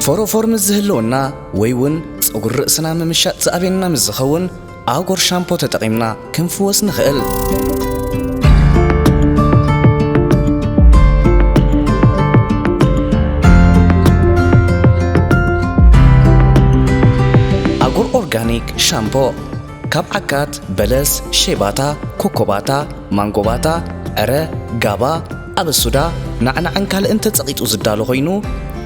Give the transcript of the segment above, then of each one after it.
ፎሮፎር ምስ ዝህልወና ወይ እውን ጸጉሪ ርእስና ምምሻጥ ዝኣብየና ምስ ዝኸውን ኣጎር ሻምፖ ተጠቒምና ክንፍወስ ንኽእል። ኣጎር ኦርጋኒክ ሻምፖ ካብ ዓካት፣ በለስ፣ ሼባታ፣ ኮኮባታ፣ ማንጎባታ፣ ዕረ፣ ጋባ፣ ኣበሱዳ፣ ናዕናዕን ካልእን ተጸቒጡ ዝዳሎ ኮይኑ፣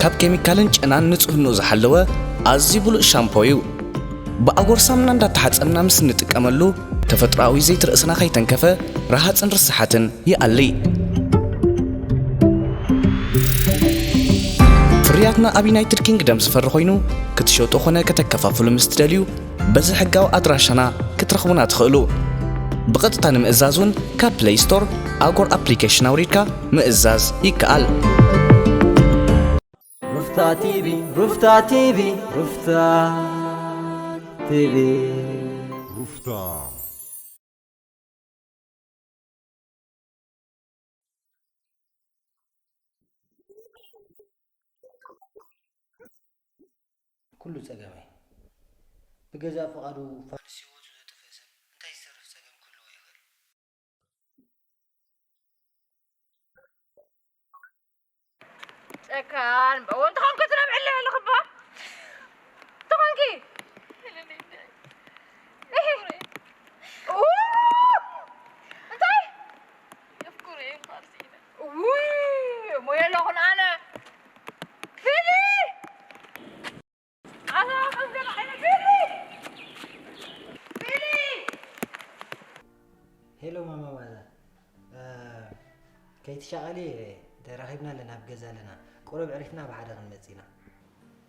ካብ ኬሚካልን ጨናን ንጽህንኡ ዝሓለወ ኣዝዩ ብሉጽ ሻምፖ እዩ። ብኣጎር ሳሙና እንዳተሓጸብና ምስ እንጥቀመሉ፣ ተፈጥሮኣዊ ዘይቲ ርእስና ከይተንከፈ፣ ረሃጽን ርስሓትን ይኣሊ። ፍርያትና ኣብ ዩናይትድ ኪንግደም ዝፈሪ ኮይኑ፣ ክትሸጡ ኾነ ከተከፋፍሉ ምስ ትደልዩ፣ በዚ ሕጋዊ ኣድራሻና ክትረኽቡና ትኽእሉ። ብቐጥታ ንምእዛዝ እውን ካብ ፕለይ ስቶር ኣጎር ኣፕሊኬሽን ኣውሪድካ ምእዛዝ ይከኣል። ሩፍታ ቲቪ፣ ሩፍታ ቲቪ፣ ሩፍታ ቲቪ። ሩፍታ። ኩሉ ጸገመይ ብገዛእ ፍቓዱ ፋኑስ ህይወቱ ዘጥፍእ ሰብ እንታይ ዝተርፍ ጸገም ክህልዎ ይኽእል? ጨካን በው እንተኾንኩ ትነብዕለ ኣለኹ እባ እንተኾንኪ ኡ፣ እንታይ ውይ እሞ የለኹን ኣነ ፊሊ ኣታ ከምዚ ዓይነት ፊሊ ፊሊ ሄሎ ማማ ማዛ፣ እ፣ ከይትሻቐሊ፣ ተራኺብና ኣለና፣ ኣብ ገዛ ኣለና። ቁሩብ ዕሪፍና ብሓደ ክንመጽእ ኢና።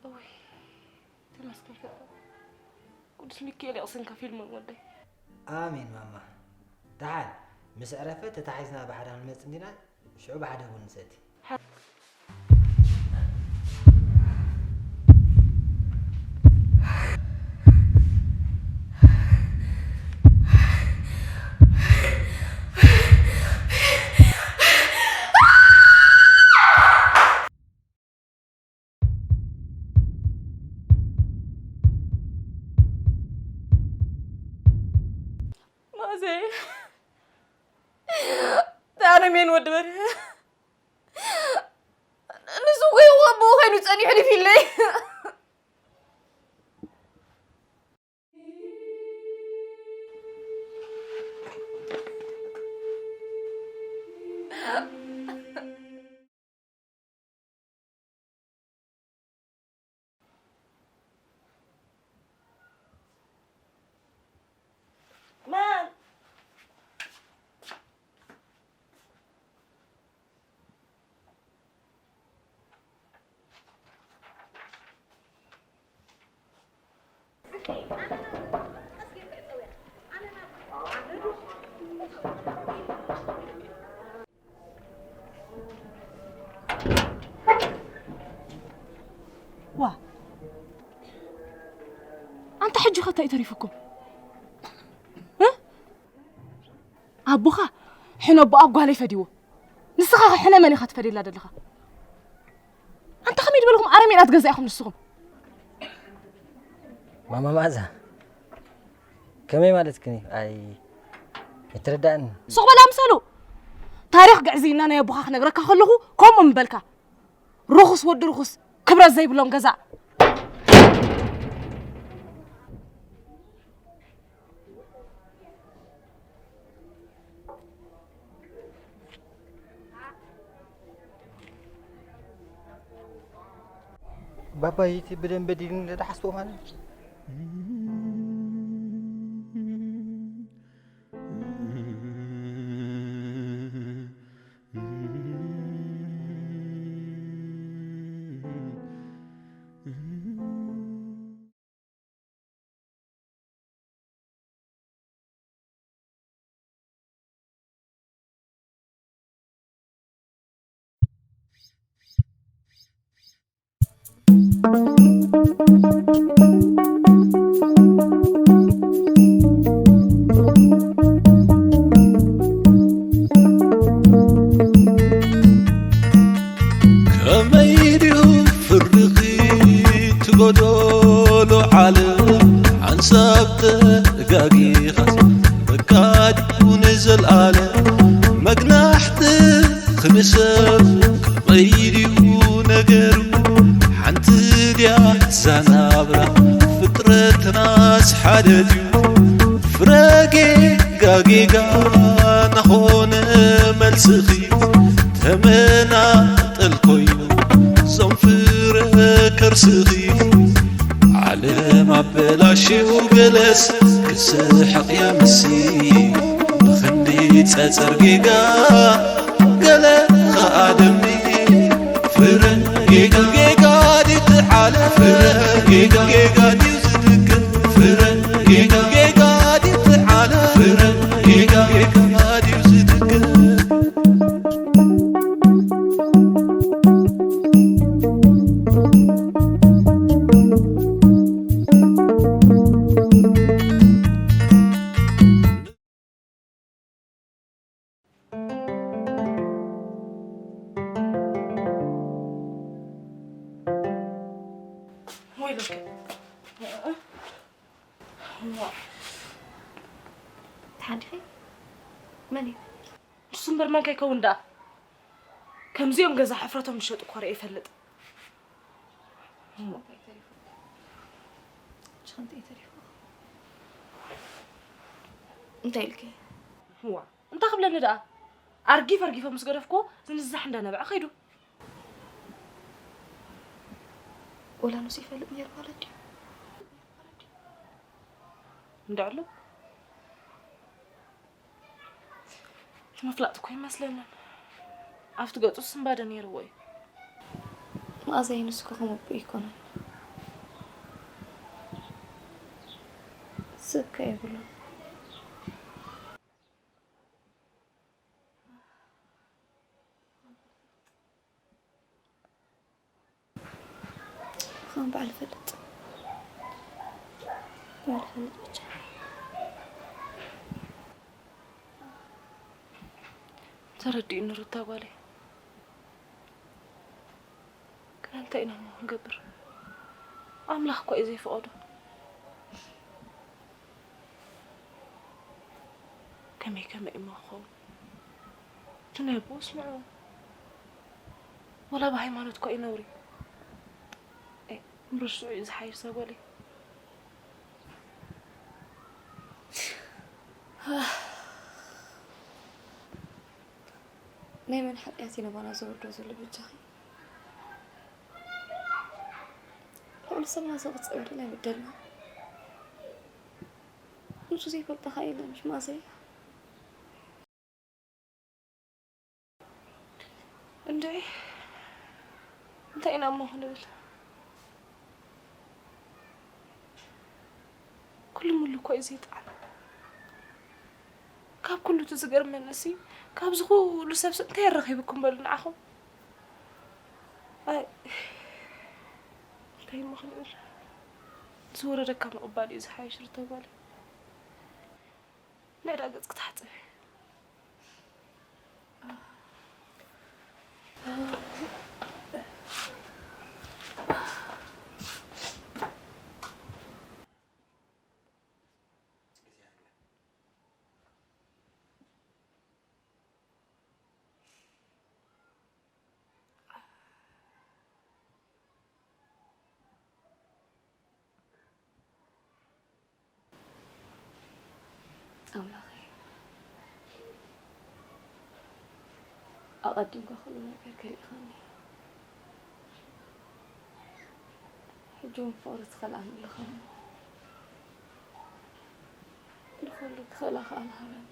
እውይ፣ ተመስገን ፈጣሪ። ቅዱስ ሚካኤል የቕስንካ ፊልሞን ወደይ። ኣሜን ማማ። ደሓን ምስ ዕረፈ ተታሒዝና ብሓደ ክንመጽእ እንዲና፣ ሽዑ ብሓደ ቡን ንሰቲ። ማዘይ፣ ተኣረሜን ወዲ በርሀ። ንሱ እኮ እዩ ኣቦኡ ኮይኑ ጸኒሑ ልፊለይ። ዋ ኣንታ ሕጂ ኸ እንታይ እዩ ተሪፉኩም? እ? ኣቦኻ ሕነ ኣቦ ኣብ ጓለይ ፈዲዎ። ንስኻ ኸ ሕነ መን ኢኻ ትፈድየላ ዘለኻ? ኣንታ ከመይ ዝበልኹም ኣረሜናት ገዛ ኢኹም ንስኹም? ማማ መኣዛ ከመይ ማለትክን እዩ? ኣይ ኣይትርዳእን። ሱቕ በል ኣምሰሉ። ታሪኽ ግዕዝይና ናይ ኣቦኻ ክነግረካ ከለኹ ከምኡ ምበልካ። ርኹስ ወዲ ርኹስ ክብረት ዘይብሎም ገዛ። ባባይቲ ብደንበ ዲን ለዳሓስቦ ማለት ዓደትዩ ፍረ ጌጋ ጌጋ ናኾነ መልስኺ ተመናጠል ኮይኑ ዞም ፍረ ከርስኺ ዓለም ኣበላሽው ገለስ ክስሕቕ የምሲ ብኽንዲ ጸጸር ጌጋ ገለ ኸኣ ደምኒ ፍረ ጌጋ ጌጋ ድዩ ትሓለ ፍረ ጌጋ ጌጋ ድዩ ዝድገም ፍረ ጌጋ ጌጋ ድዩ ትሓለ ፍረ ጌጋ ጌጋ ድዩ ዝድገም ወይለከ ተሓዲኺ መን እዩ? ንሱ እምበር መን ከይከውን ደኣ። ከምዚኦም ገዛ ሕፍረቶም ዝሸጡ እኮ ርእየ ይፈልጥ። እንታይ ኢልኪ? እዋ እንታይ ክብለኒ ደኣ? ኣርጊፍ ኣርጊፎ ምስ ገደፍክዎ ዝንዛሕ እንዳነበዐ ከይዱ። ወላ ንሱ ይፈልጥ ነይሩ ማለት ድዩ? እንድዕሉ እቲ ምፍላጥ እኮ ይመስለንን ኣብቲ ገጹ ስንባደ ነይርዎ እዩ። መኣዛይ ንሱ ከ ከምኡ ኣይኮነን። ስእከ የብሉን። ከም በዓል ፈልጥ በዓል ፈልጥ ብቻ። ተረዲኡኒ ሩታ ጓለይ። ግና እንታይ ኢና እሞ ክንገብር? ኣምላኽ እኳ እዩ ዘይፈቐዶ። ከመይ ከመይ እሞ ክኸውን? እቲ ናይ ኣቦኡ ስምዕዎ። ወላ ብሃይማኖት እኳ እዩ ነውሪ። እ፣ ምርሽዑ እዩ ዝሓይሽ ዛጓለይ። ናይ መን ሓጢኣት እዩ ነባና ዘውርዶ ዘሎ በጃኺ? ልዑል ሰማይ ዘቕጽ በደል ኣይበደልና። ንሱ ዘይፈልጠኻ የለን ሽማዘይ። እንድዒ እንታይ ኢና እሞ ክንብል? ኩሉ ሙሉ እኮ እዩ ዘይጥዓም። ካብ ኩሉ እቲ ዝገርመኒ ሲ ካብዚ ኩሉ ሰብሲ እንታይ ኣረኺብኩም በሉ ንዓኹም? ኣይ እንታይ እሞ ክንብል? ዝወረደካ ምቕባል እዩ ዝሓይሽ ርተጓለ። ንዕዳ ገጽ ክትሓጽብ ኣምላኸይ ኣቐዲምካ ኩሉ ነገር ከሊእኻኒ። ሕጂ እውን ፍቕሪ ትኸልኣኒ ኣለኻ እሞ ንኹሉ ክኽእላ ክኣል ሃበኒ።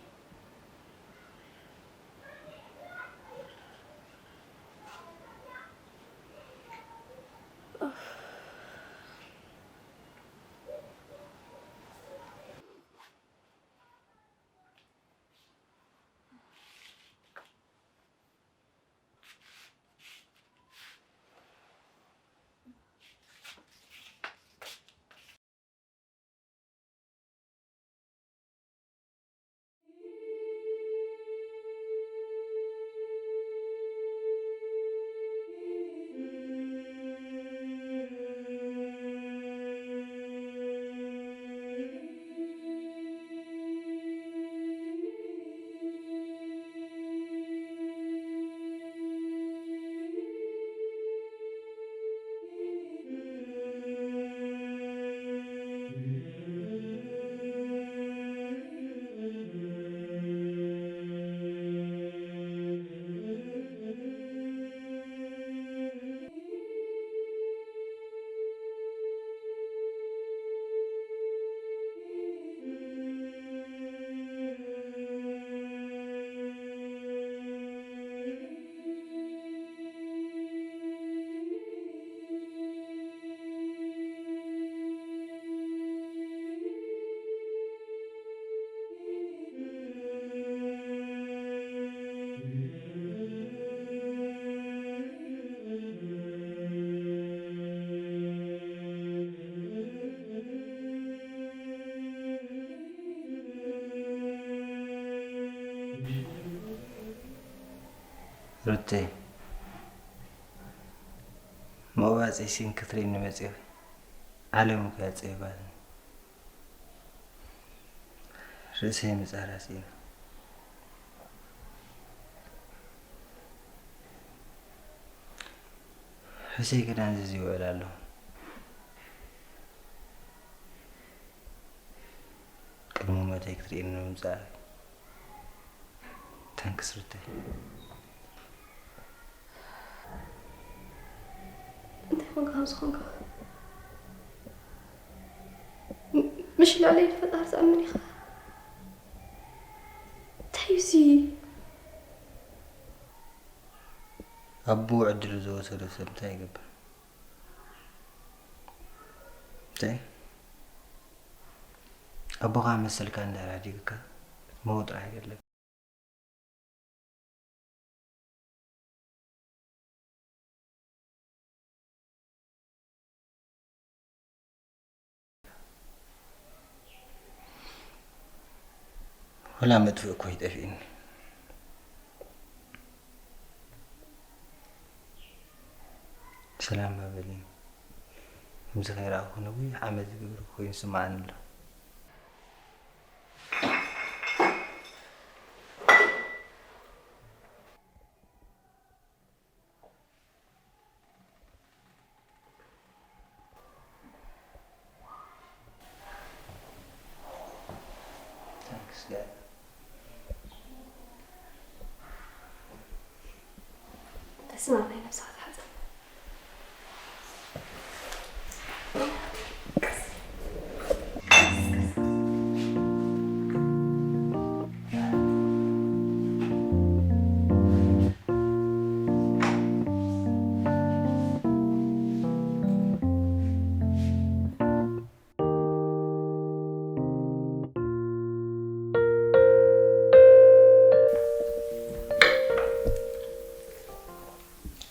ሩተይ፣ መቑባጽ ሲን ክትርእይኒ መጺኺ፣ ዓለም እኮ እያ ጸቢባትኒ። ርእሰይ ምጻር ኣስኢኑ። ርእሰይ ክዳን ዝዝ ይውዕል ኣለኹ። ቅድሚ ሞተይ ክትርእየኒ ምምጻእኪ። ታንክስ ሩተይ። እንታይ ኮንካ ከምዚ ኮንካ? ም-፣ ምሽ ልዕለይ ንፈጣሪ ትኣምን ኢኻ? እንታይ እዩ እዚ? ኣቦኡ ዕድሉ ዝወሰዶ ሰብ እንታይ ይገብር? እንታይ? ኣቦኻ መሰልካ እንድሕር ሃዲግካ ምዉት ጥራሕ ኣይደለን። ወላ መጥፍእ እኮ ይጠፍእኒ። ሰላም በልኒ። ከምዚ ከይረኣኹ ነዊሕ ዓመት ዝገብር ኮይኑ ይስምዓኒ ኣሎ። Thanks, God. ተስማማይ ነብስኻ ትሓጽብ።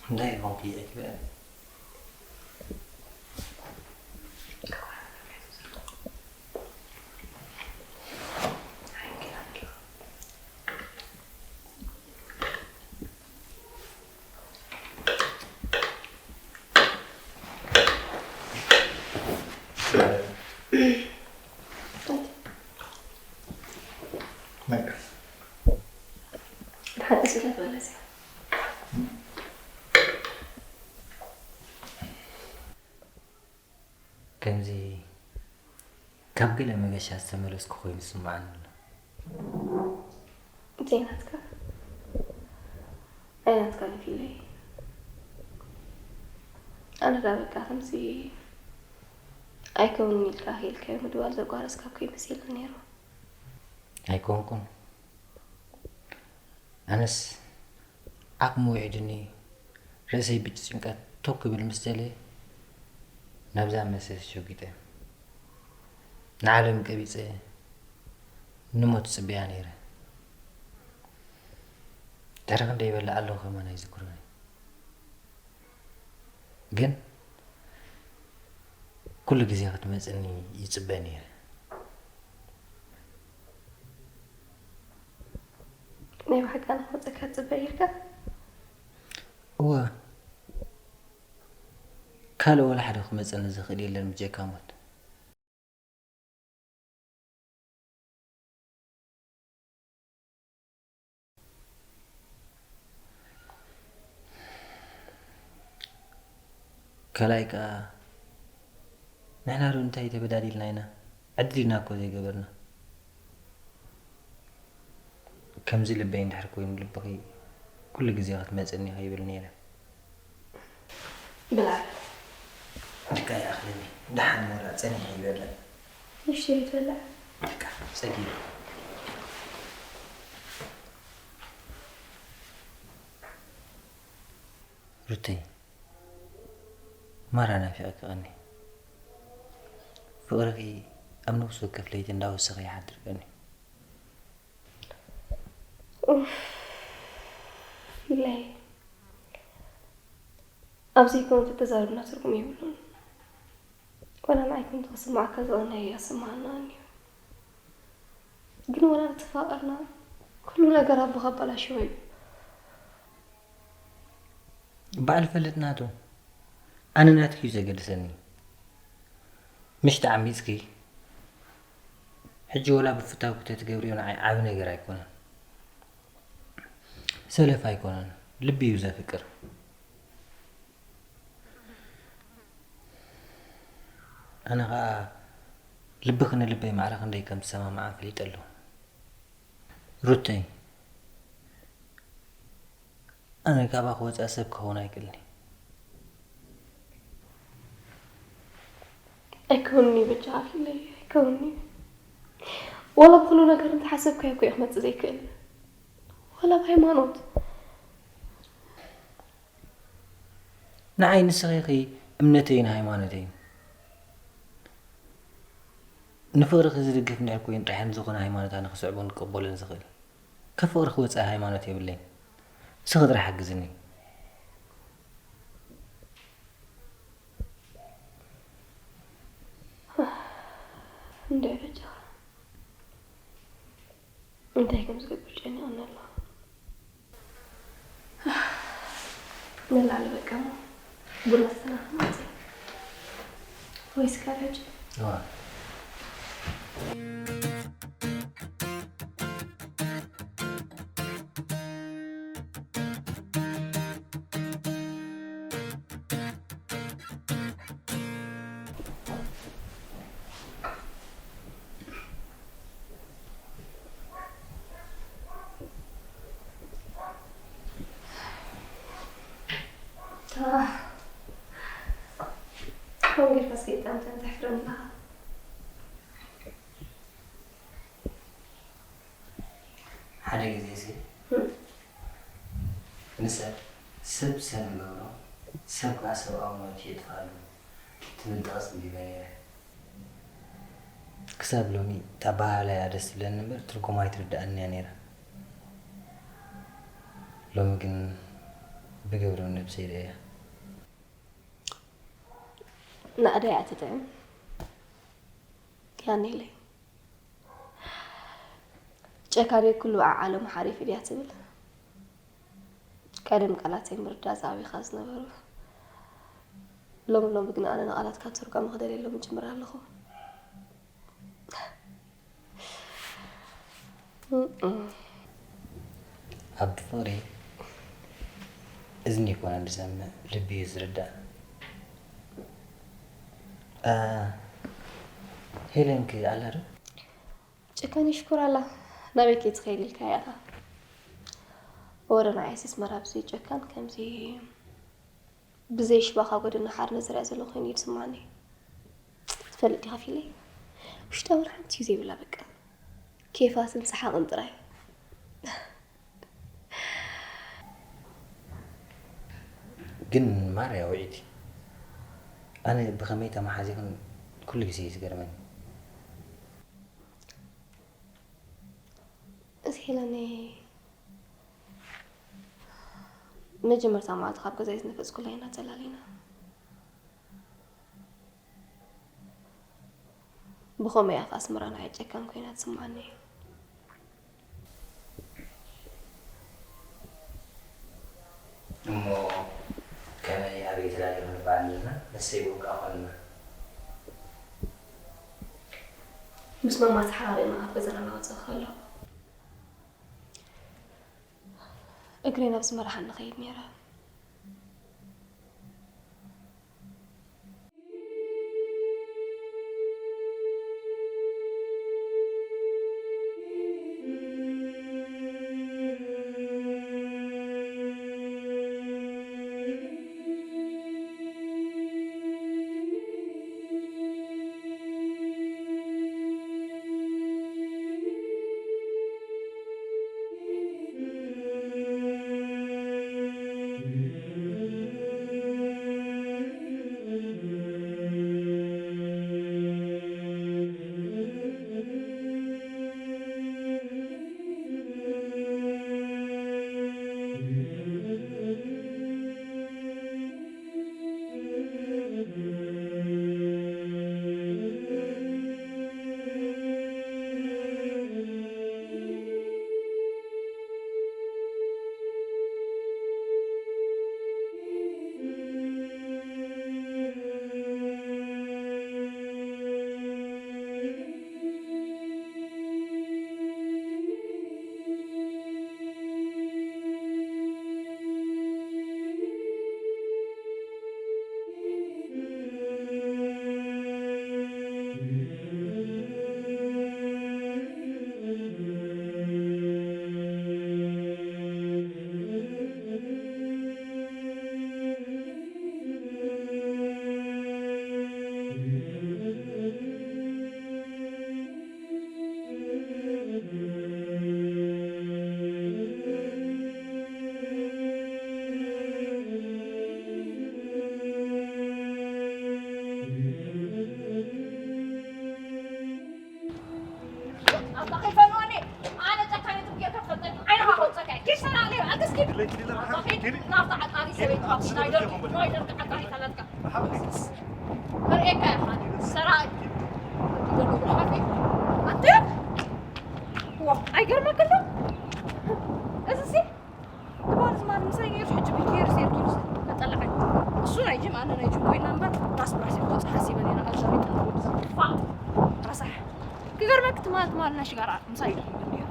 እንታይ ኮንኪ ኣይትበል። በቃ። ሓቂ ስለ ዝበለ እዚኣ። ከምዚ ካብ ገለ መገሻ ዝተመለስኩ ኮይኑ ይስምዓኒ ኣሎ። ዘይናትካ፣ ኣይናትካ ንፊለይ። ኣነ ዳ በቃ ከምዚ ኣይከውንን ኢልካ ከይልካዮ ምድዋል ዘቋረጽካ እኮ ይመስለኒ ነይሩ። ኣይኮንኩን። ኣነስ ዓቕሚ ውሒዱኒ፣ ርእሰይ ብጭንቀት ቶክ ክብል ምስ ደለየ፣ ናብዛ መሰስ ሸጒጠ። ንዓለም ቀቢጸ ንሞት ጽበያ ነይረ። ድሕሪ ክንደይ ይበልዕ ኣለኹ ከማን ኣይዝክሮን እየ። ግን ኩሉ ግዜ ክትመጽኒ ይጽበ ነይረ። ናይ ብሓቂ ኣነ ክመጸካ ትጽበ ነይርካ? እወ። ካልእ ወላ ሓደ ክመጸኒ ዝኽእል የለን ብጀካ ሞት። ካልኣይ ከኣ፣ ንሕና ዶ እንታይ ተበዳዲልና ኢና? ዕድል ኢና እኮ ዘይገበርና። ከምዚ ልበይ እንድሕር ኮይኑ ልብኺ ኩሉ ግዜ ክትመጽኒ ኢኺ ይብል ነይረ። ብላ። ድቃ ይኣኽለኒ። ደሓን ሞራ ጸኒሐ ይበልዕ። ንእሽተይ ይትበልዕ። በቃ፣ ጸጊበ። ሩተይ፣ ማራ ናፊቐኪ ቀኒ። ፍቕርኺ ኣብ ነፍሲ ወከፍ ለይቲ እንዳወሰኸ ይሓድር ቀኒ። ኡፍ፣ ፊለይ። ኣብዚ ኮን ተተዛርብና ትርጉም የብሉን። ወላ ንዓይ ከምቲ ክስምዓካ ዝቐነየ እያ ዝስምዓና እዩ። ግን ወላ ንተፋቐርና፣ ኩሉ ነገር ኣቦኻ ኣበላሽዎ እዩ። ባዕሉ ፈልጥ ናቱ። ኣነ ናትኪ እዩ ዘገድሰኒ። ምሽ ተዓሚጽኪ፣ ሕጂ ወላ ብፍታውኪ ተትገብርዮ ንዓይ ዓቢ ነገር ኣይኮነን። ሰለፍ ኣይኮነን፣ ልቢ እዩ ዘፍቅር። ኣነ ኸኣ ልብኺ ንልበይ ማዕረ ክንደይ ከም ዝሰማማዓ ፈሊጠ ኣለኹ። ሩተይ፣ ኣነ ካባኺ ወጻኢ ሰብ ክኸውን ኣይክእልን እየ። ኣይከውንን'ዩ በጃኻ ፊለይ፣ ኣይከውንን'ዩ። ዋላ ብኹሉ ነገር እንተሓሰብካዮ እኮ እዩ ክመጽእ ዘይክእል። ዋላ ብሃይማኖት። ንዓይ ንስኺ ኢኺ እምነተይን ሃይማኖተይን። ንፍቕርኺ ዝድግፍ እንድሕር ኮይኑ ጥራሕ እየ ንዝኾነ ሃይማኖት ኣነ ክስዕቦን ክቕበሎን ዝኽእል። ካብ ፍቕርኺ ወጻኢ ሃይማኖት የብለይን። ንስኺ ጥራሕ ሓግዝኒ። እንድዒ በጃኻ። እንታይ ከም ዝገብር ጨኒቐኒ ኣሎ። ንላዕሊ በቃ እሞ ቡና ስተናኽፍ ማለት እዩ። ወይስ ካብ ሕጂ? እዋ። ወንጌል ፋሲካ ይጣንተን ተሕፍረኒ ኣለኻ። ሓደ ግዜ ሲ እም። ንሰብ ሰብ ሰብ ንገብሮ፣ ሰብ ከኣ ሰብኣውነቱ የጥፍኣሉ ትብል ጥቕሲ ኣንቢበ ነይረ። ክሳብ ሎሚ እታ ኣበሃህላያ ደስ ትብለኒ እምበር ትርጉማ ኣይትርድኣንን እያ ነይራ። ሎሚ ግን ብግብሪ እውን ነብሰይ ርእየያ። ናእዳ እያ ትጥዕም። ያኔለይ ጨካኔ ኩሉ ኣብ ዓለም ሓሪፍ ድያ ትብል። ቀደም ቃላተይ ምርዳእ ዝኣበይካ ዝነበሩ። ሎሚ ሎሚ ግን ኣነ ንቓላትካ ትርጓመ ክደልየሎም ይጅምር ኣለኹ። እም። ኣብ ፍቕሪ እዝኒ ኣይኮነን ዝሰምዕ፣ ልቢ እዩ ዝርዳእ። እ፣ ሄለንክ ኣላ ዶ? ጨካን ሽኮር ኣላ። ናበይ ከይትኸይድ ኢልካ ኢኻ? ወረ ንዓይስ ኣስመራ ብዘይ ጨካን ከምዚ ብዘይ ሽባኻ ጎደና ሓርነት ዝርኣ ዘሎ ኮይኑ እዩ ዝስምዓኒ። ትፈልጥ ዲኻ ፊለይ? ውሽጣ ወላ ሓንቲ እዩ ዘይብላ በቃ። ኬፋትን ሰሓቕን ጥራይ። ግን ማርያ ውዒቲ፣ ኣነ ብኸመይ ተመሓዚኽን ኩሉ ግዜ እዩ ዝገርመኒ። እዚ ሄለነይ፣ መጀመርታ መዓልቲ ካብ ገዛይ ዝነፈጽኩላ ኢና ተላሊና። ብኸመይ እያ ከ ኣስመራ ንዓይ ጨካን ኮይና ትስምዓኒ? እሞ ከመይ ኣበይ ተላሊኹ ንበሃል ኣለና? ንሰይ እውን ከኣ ኮንና። ምስ ማማ ተሓራሪቕና ካብ ገዛና እናወጸእኩ ከለኹ እግረይ ናብ ዝመርሓኒ እኸይድ ነይረ። ኪድ፣ ኪድ፣ ኪድ፣ ኪድ። ናብታ ዓጣሪ ሰበይቲ፣ ናይ ደርጊ፣ ናይ ደርጊ ዓጣሪ ካላትካ። ከርእየካ እየ፣ ሓደ ሰራቂ። ኣንተ? ዋ፣ ኣይገርመክን ዶ? እዚሲ፣ ትማሊ ዝማል ምሳይ ነይሩ፣ ሕጂ ቢት ነይሩ፣ ሴርኪ ተጠላዓኝ። እሱ ናይ ጅም፣ ኣነ ናይ ጅም ኮይና እምበር፣ ራስ ብራስ ይቆጽ ሓሲበ ነይረ፣ ኣዛ ቤት ወዲ ዝፋ። ረሳሕ። ክገርመክ፣ ትማል፣ ትማል ናይ ሽጋራ ምሳይ እዩ ነይሩ።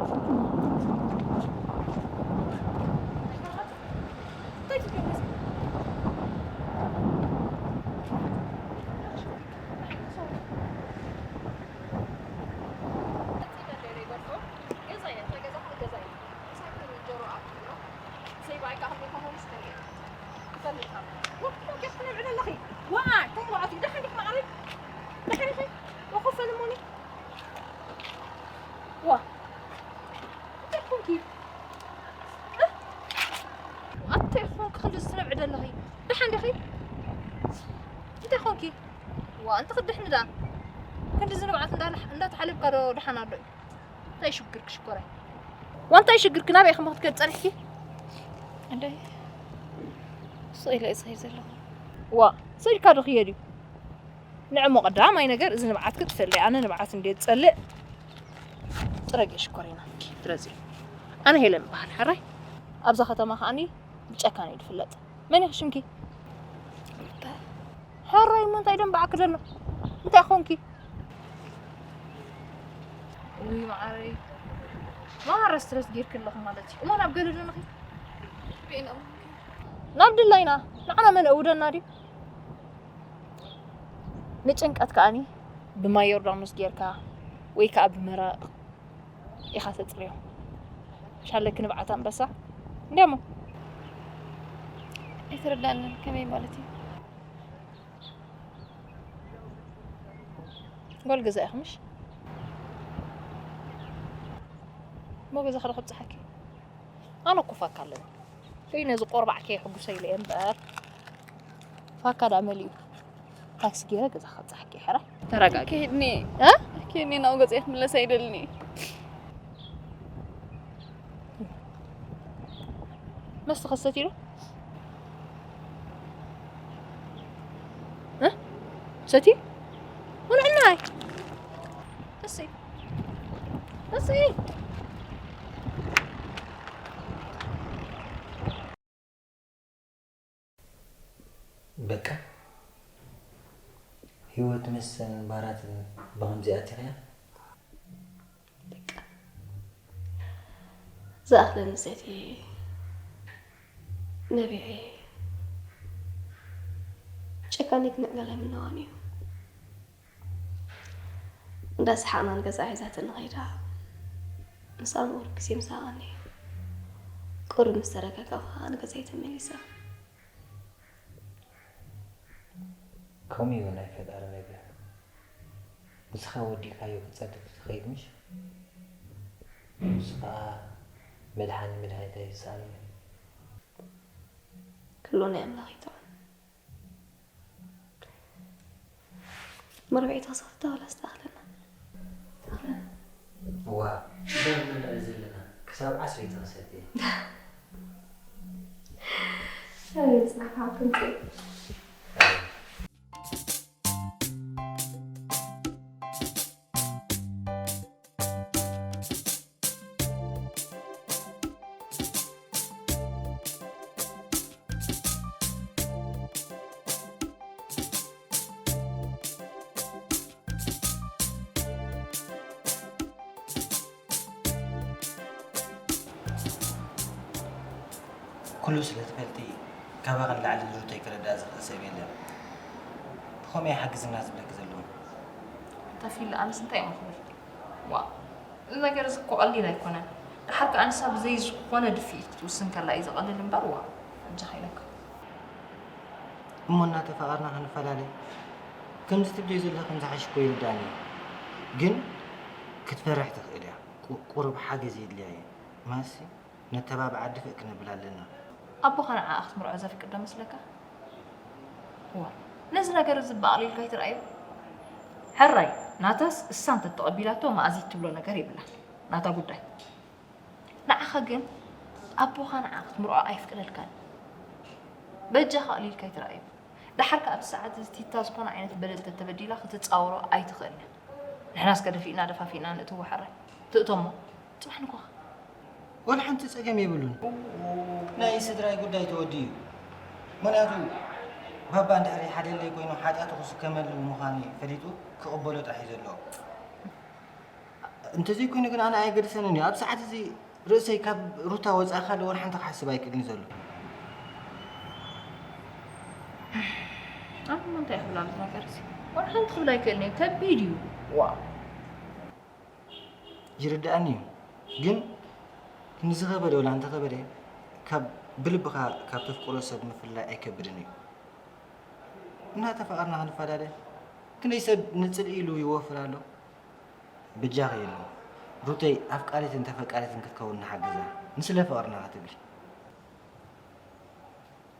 ዋ፣ እንታይ ማለት እዩ? ደሓን ዲኺ መዓረይ? ደሓን ኢኺ? ወኸፈ ልሞኒ? ዋ፣ እንታይ ኮንኪ? እ? ኣንተ ይኾንክ ክንዲ ዝትነብዒ ዘለኺ? ደሓን ዲኺ? እንታይ ኮንኪ? ዋ፣ እንተ ክድሕኒ ደኣ። ክንዲ ዝንብዓት እንዳለ-፣ እንዳተሓለብካ ዶ ደሓን ኣሎ እዩ? እንታይ ሽግርክ ሽኮራይ? ዋ፣ እንታይ ሽግርክ? ናበይ ኢኺ ክትከዲ ጸኒሕኪ? ኣደይ፣ ስቕ ኢለ እየ ዝኸይድ ዘለኹ። ዋ፣ ስቕ ኢልካ ዶ ክየድ እዩ? ንዕሞ ቀዳማይ ነገር እዚ ንብዓትኪ ትፈልይ። ኣነ ንብዓት እንድየ ዝጸልእ። ጽረጊ ሽኮሪና። ፍረዚ። ኣነ ሄለን እበሃል። ሕራይ? ኣብዛ ከተማ ከኣኒ ብጨካን እዩ ዝፍለጥ። መን ኢኺ ሽምኪ? ሕራይ እሞ እንታይ ደንበዓኪ ዘሎ? እንታይ ኾንኪ? ውይ መዓረይ። ማራ ስትረስ ጌርኪ ኣለኺ ማለት እዩ። እሞ ናብ ገለ ዶ ንኺድ? ናብ ድላይና። ንዓና መን እውደና ድዩ? ንጭንቀት ከኣኒ ብማይ ዮርዳኖስ ጌርካ ወይ ከኣ ብመረቕ ኢኻ ተጽርዮ። ሻለኪ ንብዓት ኣንበሳ። እንዲያሞ። ኣይተረዳእንን። ከመይ ማለት እዩ? ጓል ገዛ ኢኺ ምሽ? እሞ ገዛኺ ዶ ከብጽሓኪ? ኣነ እኮ ፋካ ኣለኒ። ወይ ነዚ ቆርባዕ ከየሕጉሰ ኢለ እየ እምበር። ፋካ ደኣ መሊኡ። ታክሲ ገይረ ገዛ ከብጽሓኪ እየ፣ ሕራይ። ተረጋጊ። ከይድኒ። እ? ከይድኒ፣ ናብ ገዛይ ክምለስ ኣይደልኒ። መስተ ከሰትዩ ዶ? እ? ሰቲ? ወልዕናይ። እሰይ። እሰይ። በቃ ህይወት መስተን ባራትን ብኸምዚኣ ኣቲኽያ? በቃ ዝኣኽለኒ ሰትየ ነቢዐ። ጨካኒ ክንዕገለ ምነዋን እዩ። እንዳሰሓቕና ንገዛ ሒዛትኒ ኸይዳ። ምስኣ ምቑር ግዜ ምሳቐኒ። ቁሩብ ምስ ተረጋጋእኩ ኸኣ ንገዛይ ተመሊሰ። ከምኡ እዩ ናይ ፈጣሪ ነገር። ንስኻ ወዲእካዮ ክትጸድፍ ትኸይድ ምሽ? ንሱ ኸኣ መድሓኒ መድሃኒት ኣይስኣንን እዩ። ኩሉ ናይ ኣምላኽ እዩ ጥዑም። መርብዒ ተኽሰፍታ ዋላ ኣስተኻኽለና። እዋ፣ ደም ንልዕል ዘለና ክሳብ ዓስሪ ተኽሰፍቲ። ኣይ፣ ጽናሕ ኣብ ክንጽእ። ኩሉ ስለ ትፈልጢ፣ ካባኺ ንላዕሊ ንሩተይ ክርድኣ ዝኽእል ሰብ የለን። ብኸመይ ይሓግዝና ዝብለኪ ዘለኹ? ተፊል፣ ኣነስ እንታይ እሞ ክብል? ዋእ፣ እዚ ነገር እዚ እኮ ቀሊል ኣይኮነን። ደሓር ከኣ ንሳ ብዘይ ዝኾነ ድፍኢት ክትውስን ከላ እዩ ዝቐልል እምበር፣ ዋእ፣ ኣጆኻ ኢለካ። እሞ እናተፋቐርና ክንፈላለ፣ ከምዚ ትብልዮ ዘለኺ ከም ዝሓሽ እኮ ይርድኣኒ እዩ። ግን ክትፈርሕ ትኽእል እያ። ቁ-፣ ቁሩብ ሓገዝ የድልያ እዩ። ማሲ፣ ነተባብዓ ድፍእ ክነብል ኣለና። ኣቦኻ ንዓኣ ክትምርዖ ዘፍቅድ ዶ መስለካ? እዋ፣ ነዚ ነገር እዚ በኣቕሊልካ ኣይትርኣዮ። ሕራይ፣ ናታስ እሳ እንተተቐቢላቶ መኣዚት ትብሎ ነገር የብላን። ናታ ጉዳይ። ንዓኻ ግን ኣቦኻ ንዓ ክትምርዖ ኣይፍቅደልካን። በጃኻ ኣቕሊልካ ኣይትርኣዮ። ደሓር ከኣ ኣብዚ ሰዓት እዚ ቲታ ዝኾነ ዓይነት በደል ተተበዲላ ክትጻወሮ ኣይትኽእልን። ንሕናስ ከደፊእና ደፋፊእና ንእትዎ ሕራይ። ትእቶ እሞ ጽባሕ ንኳኽ። ወላ ሓንቲ ጸገም የብሉን። ናይ ስድራይ ጉዳይ ተወዲኡ እዩ። ምኽንያቱ ባባ እንድሕሪ ሓደለይ ኮይኑ ሓጢኣቱ ክስከመሉ ምዃኑ ፈሊጡ ክቕበሎ ጥራሕ እዩ ዘለዎ። እንተዘይኮይኑ ግን ኣነ ኣየገድሰንን እዩ። ኣብ ሰዓት እዚ ርእሰይ ካብ ሩታ ወጻኢ ካልእ ወላ ሓንቲ ክሓስብ ኣይክእልን ዘሎ። ኣነ እሞ እንታይ ክብል ኣሎ እዚ ነገር እዚ? ወላ ሓንቲ ክብል ኣይክእልን እየ። ከቢድ እዩ። ዋው። ይርድኣኒ እዩ። ግን ክንዲ ዝኸበደ ወላ እንተኸበደ ካብ ብልብኻ ካብ ተፍቅሮ ሰብ ምፍላይ ኣይከብድን እዩ። እናተፋቐርና ክንፋዳደ ክንደይ ሰብ ንጽልኢ ኢሉ ይወፍር ኣሎ። በጃኺ የሉ ሩተይ ኣፍቃሪትን ተፈቃሪትን ክትከውን ንሓግዛ። ንስለ ፍቕርና ክትብሊ።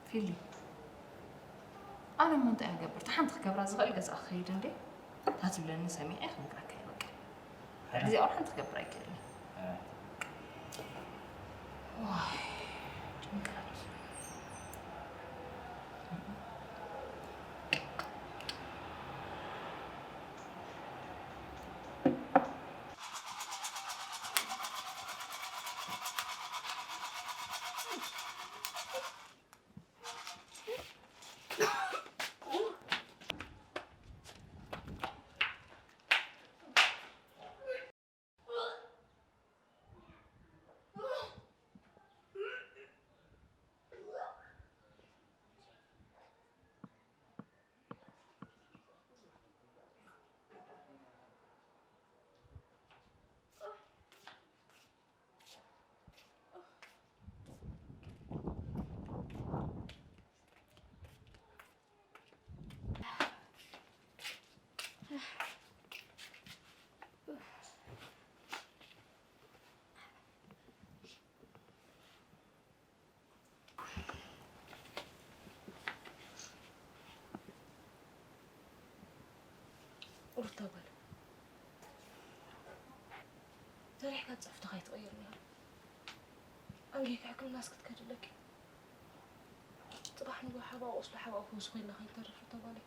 ፊሊ፣ ኣነ እሞ እንታይ ክገብር? እታ ሓንቲ ክገብራ ዝኽእል ገዛ ክኸይድ እንዴ? እታ ትብለኒ ሰሚዐ ክነግረካ እየ በቃ። ሕራይ። ግዜ ኣውራ ሓንቲ ክገብር ኣይክእልን። ሕራይ። ዋይ፣ ጭንቀት። ሩታ ጓል፣ ሰሪሕካ ጸፍትኻ ኣይትቕይር ነይሩ። ኣንጊህካ ሕክምናስ ክትከድ ኣለኪ። ጽባሕ ንግሆ ሓባኡ ቁስሉ ሓባኡ ክወስኾ ኢልና ከይንተርፍ ሩታ ጓለይ።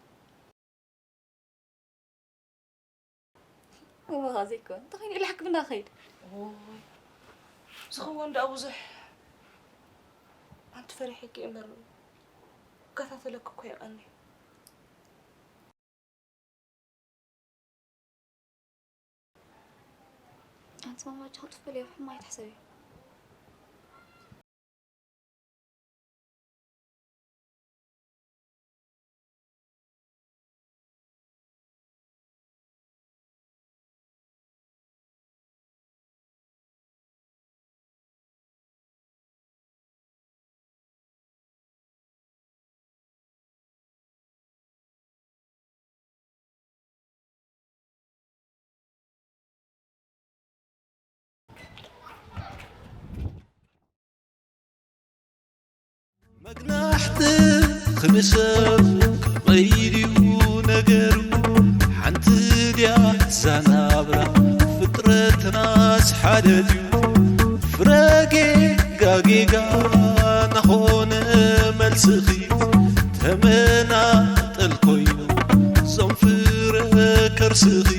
እሞ ኸኣ ዘይኮን፣ እንተኾይኑ ኢለ ሕክምና ክኸይድ። ኦይ፣ ዝኸውን ደኣ ብዙሕ። ኣንቲ ፈሪሐኪ እምበር፣ ክከታተለኪ እኮ የቐኒ። ኣንቲ ማማ፣ ኣጆኺ ትፈልዮ ሕማቕ ኣይትሕሰቢ። መግናሕቲ ክንሰብ ከመይ ድዩ ነገሩ? ሓንቲ ድያ እዛ ናብራ ፍጥረትናስ ሓደ ድዩ? ፍረ ጌጋ ጌጋ ናኾነ መልስኺ ተመናጠል ኮይኑ ዞም ፍረ ከርስኺ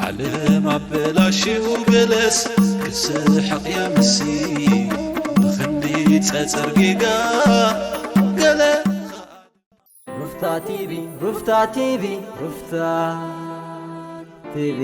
ዓለም ኣበላሽው ገለስ ክስሕቕ የምሲ ብኽንዲ ጸጸር ጌጋ ገለ ሩፍታ ቲቪ ሩፍታ ቲቪ ሩፍታ ቲቪ